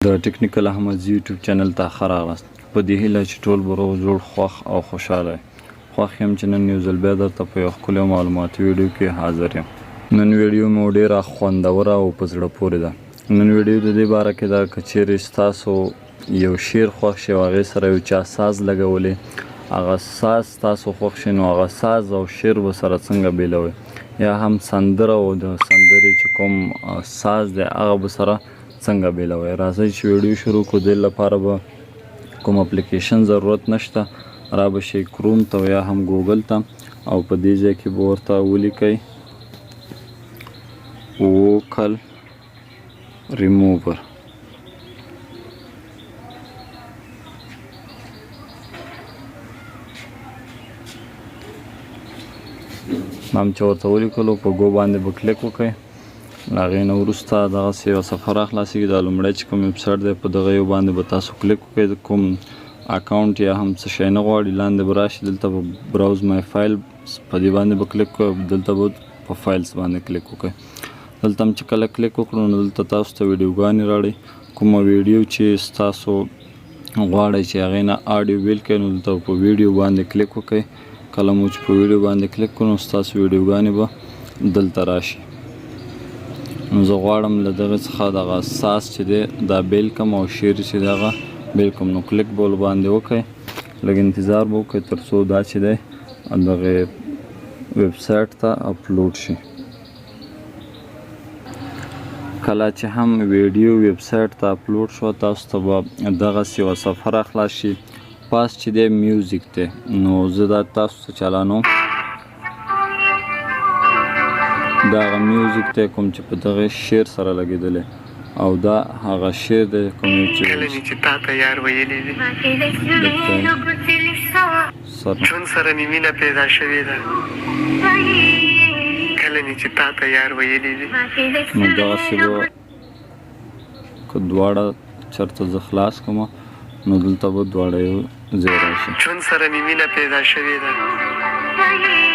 د ټیکنیکل احمدزي یوټیوب چینل ته ښه راغلاست. په دې هیله چې ټول به روغ جوړ، خوښ او خوشحاله یئ. خوښ یم چې نن یو ځل بیا درته په یوه ښکلې او معلوماتي ویډیو کې حاضر یم. نن ویډیو مو ډیره خوندوره او په زړه پورې ده. نن ویډیو د دې باره کې ده که چیرې ستاسو یو شعر خوښ شي او هغې سره یو چا ساز لګولې، هغه ساز ستاسو خوښ شي، نو هغه ساز او شعر به سره څنګه بیلوئ، یا هم سندره او د سندرې چې کوم ساز دی هغه به سره څنګه بیلوئ. راځئ چې ویډیو شروع کړو. دې لپاره به کوم اپلیکیشن ضرورت نشته. را به شئ کروم ته یا هم ګوګل ته او په دې ځای کې به ورته ولیکئ ووکل ریموور. نام چې ورته ولیکلو، په go باندې به کلیک وکړئ. له هغې نه وروسته دغسې یوه صفحه راخلاصېږي. دا لومړی چې کوم ویبسایټ دی، په دغه یو باندې به تاسو کلیک وکړئ. کوم اکاونټ یا هم څه شی نه غواړي. لاندې به راشي، دلته به browse my file په دې باندې به کلیک وکړئ. دلته به په files باندې کلیک وکړئ. دلته هم چې کله کلیک وکړو، نو دلته تاسو ته ویډیوګانې راړي. کومه ویډیو چې ستاسو غواړئ چې هغې نه آډیو بیل کړئ، نو دلته په ویډیو باندې کلیک وکړئ. کله مو چې په ویډیو باندې کلیک کړو، نو ستاسو ویډیوګانې به دلته راشي. نو زه غواړم له دغه څخه دغه ساز چې دی دا بیل کړم او شعر چې دی هغه بیل کړم، نو کلیک به ورباندې وکړئ. لږ انتظار به وکړئ تر څو دا چې دی دغې ویبسایټ ته اپلوډ شي. کله چې هم ویډیو ویبسایټ ته اپلوډ شو، تاسو ته به دغسې یوه صفحه راخلاص شي. پاس چې دی میوزیک دی، نو زه دا تاسو ته چالانوم. دا هغه میوزیک دی کوم چې په دغه شعر سره لګېدلی او دا هغه شعر دی کوم چې کله مې چې تا ته یار ویلي دي، سره ژوند سره مې مینه پیدا شوې ده. کله مې چې تا ته یار ویلي دي. نو دغسې به که دواړه چېرته زه خلاص کړم، نو دلته به دواړه یو ځای راشي. ژوند سره مې مینه پیدا شوې ده.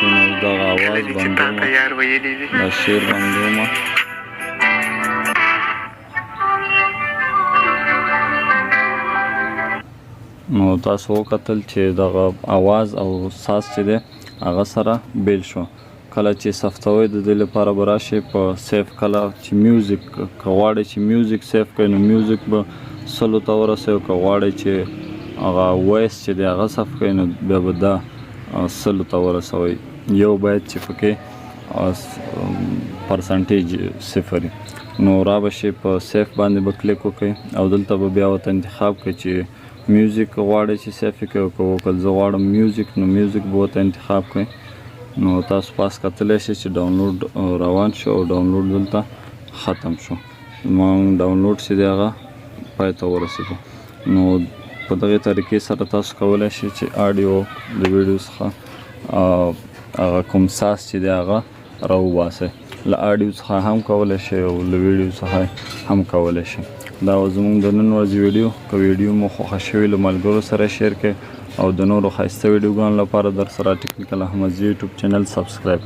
نو دغه کله اواز مې چې تا بندوم، ته یار ویلي دي. دا شعر بندوم. نو تاسو وکتل چې دغه اواز او ساز چې دی هغه سره بیل شو. کله چې سفتوئ، د دې لپاره به راشئ په save. کله چې میوزیک، که غواړئ چې میوزیک save کړئ، نو میوزیک به 100 ته ورسوئ. که غواړئ چې هغه voice چې دی هغه save کړئ، نو بیا به دا 100 ته ورسوئ. یو باید چې پکې percentage صفر. نو را به شئ په save باندې به کلیک وکړئ او دلته به بیا ورته انتخاب کړئ چې میوزیک غواړئ چې save یې کړئ او که وکړ. زه غواړم میوزیک، نو میوزیک به ورته انتخاب کړئ. نو تاسو پاس کتلی شئ چې ډاونلوډ روان شو او ډاونلوډ دلته ختم شو. زموږ ډاونلوډ چې دی هغه پای ته ورسېدو. نو په دغې طریقې سره تاسو کولی شئ چې آډیو د ویډیو څخه هغه کوم ساز چې دی هغه راوباسئ. له آډیو څخه هم کولی شئ او له ویډیو څخه هم کولی شئ. دا و زموږ د نن ورځې ویډیو. که ویډیو مو خوښه شوې، له ملګرو سره share کړئ او د نورو ښایسته ویډیوګانو لپاره در سره ټیکنیکل احمدزي یوټیوب چینل subscribe.